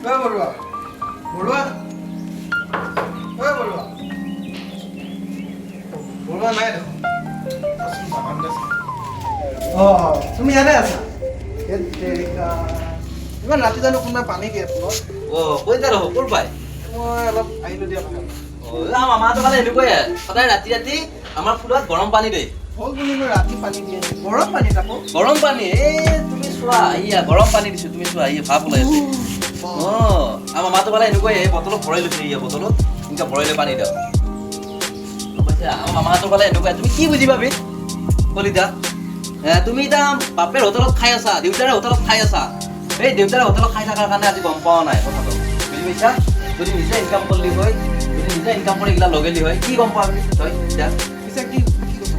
ঐ বৰুৱা, বৰুৱা, ঐ বৰুৱা, বৰুৱা নাই দেখোন। আচোন বাগানতে আছে। অঁ, তুমি ইয়াতে আছা? ধেত তেৰিকা, ইমান ৰাতি জানো কোনোবাই পানী দিয়ে ফুলত? অ' কৈ যা ৰহ, ক'ৰ পাই? মই অলপ আহিলোঁ দিয়া বাগানত। অ' আমাৰ মামাহঁতৰ ফালে এনেকুৱাই, সদায় ৰাতি ৰাতি আমাৰ ফুলত গৰম পানী দিয়ে। হ'ল বুলিনো ৰাতি পানী দিয়ে নেকি? গৰম পানী তাকো? গৰম পানী। এই তুমি চোৱা, ইয়া গৰম পানী দিছো, তুমি চোৱা, ই ভাপ ওলাই আছে। অ' আমাৰ মামাহঁতৰ ফালে এনেকুৱাই, এই বটলত ভৰাই লৈছে, ইয়া বটলত এনেকুৱা ভৰাই লৈ পানী দিয়ক। গম পাইছা? আমাৰ মামাহঁতৰ ফালে এনেকুৱাই। তুমি কি বুজি পাবি কলিতা? তুমি এতিয়া বাপেৰ হোটেলত খাই আছা, দেউতাৰে হোটেলত খাই আছা। এই দেউতাৰে হোটেলত খাই থকাৰ কাৰণে আজি গম পোৱা নাই কথাটো, বুজি পাইছা? যদি নিজে ইনকাম কৰিলি হয়, যদি নিজে ইনকাম কৰি এইগিলা লগালি হয়, কি গম পাবি তই এতিয়া? পিছে কি কি কথা?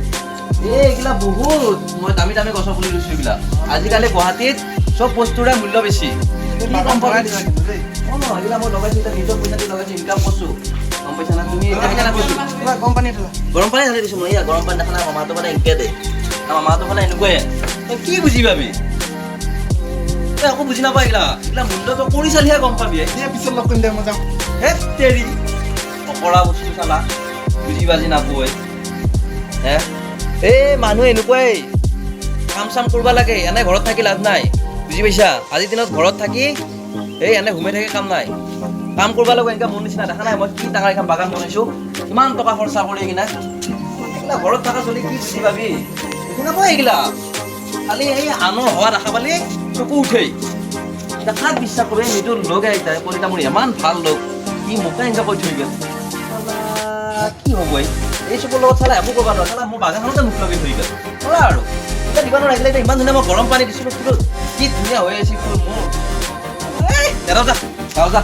এই এইগিলা বহুত মই দামী দামী গছৰ পুলি ৰুইছো এইবিলাক। আজিকালি গুৱাহাটীত চব বস্তুৰে মূল্য বেছি। কি গম ভৰাই পাবি? দিবা কিন্তু দেই। অ, এইগিলা মই লগাইছো, এতিয়া নিজৰ পইচা দি লগাইছো, ইনকাম কৰিছো, গম পাইছা না তুমি এতিয়া? সেইকাৰণে কৈছো। কিবা গৰম পানী থলা? গৰম পানী ঢালি দিছো মই। এয়া গৰম পানী দেখা নাই? মামাহঁতৰ মানে এনেকে দে, আমাৰ মামাহঁতৰ ফালে এনেকুৱাই। তই কি বুজি পাবি? তই একো বুজি নাপায় এইগিলা। এইগিলা মূল্যটো কৰি চালিহে গম পাবি। দিয়া, পিছত লগ কৰিম দে, মই যাওঁ। হেত তেৰি, অকৰা বস্তু চালা, বুজি বাজি নাপোৱাই হে। এই মানুহ এনেকুৱাই, কাম চাম কৰিব লাগে, এনে ঘৰত থাকি লাভ নাই, বুজি পাইছা? আজিৰ দিনত ঘৰত থাকি এই এনে ঘুমাই থাকি কাম নাই। কাম কৰিব লাগিব। এনেকুৱা মোৰ নিচিনা দেখা নাই, মই কি ডাঙৰ এখন বাগান বনাইছোঁ, কিমান টকা খৰচা কৰি কিনা। এইগিলা ঘৰত থকা চলি কি বুজি পাবি? বুজি নাপায় এইগিলা। খালি এই আনৰ হোৱা দেখা পালি চকু উঠেই। এতিয়া কাক বিশ্বাস কৰি? নিজৰ লগ এতিয়া কলিতা, মোৰ ইমান ভাল লগ, কি মোকে এনেকুৱা কৈ থৈ গ'ল। চালা, কি হ'ব এই চকুৰ লগত? চালা একো কৰিব নোৱাৰো। চালা মোৰ বাগানখনতে মুখ লগাই থৈ গ'ল চালা। আৰু এতিয়া দিব নোৱাৰো এইগিলা। এতিয়া ইমান ধুনীয়া মই গৰম পানী দিছিলোঁ ফুলত, কি ধুনীয়া হৈ আছে ফুল মোৰ। এই, নেযাওঁ যা, যাওঁ যা।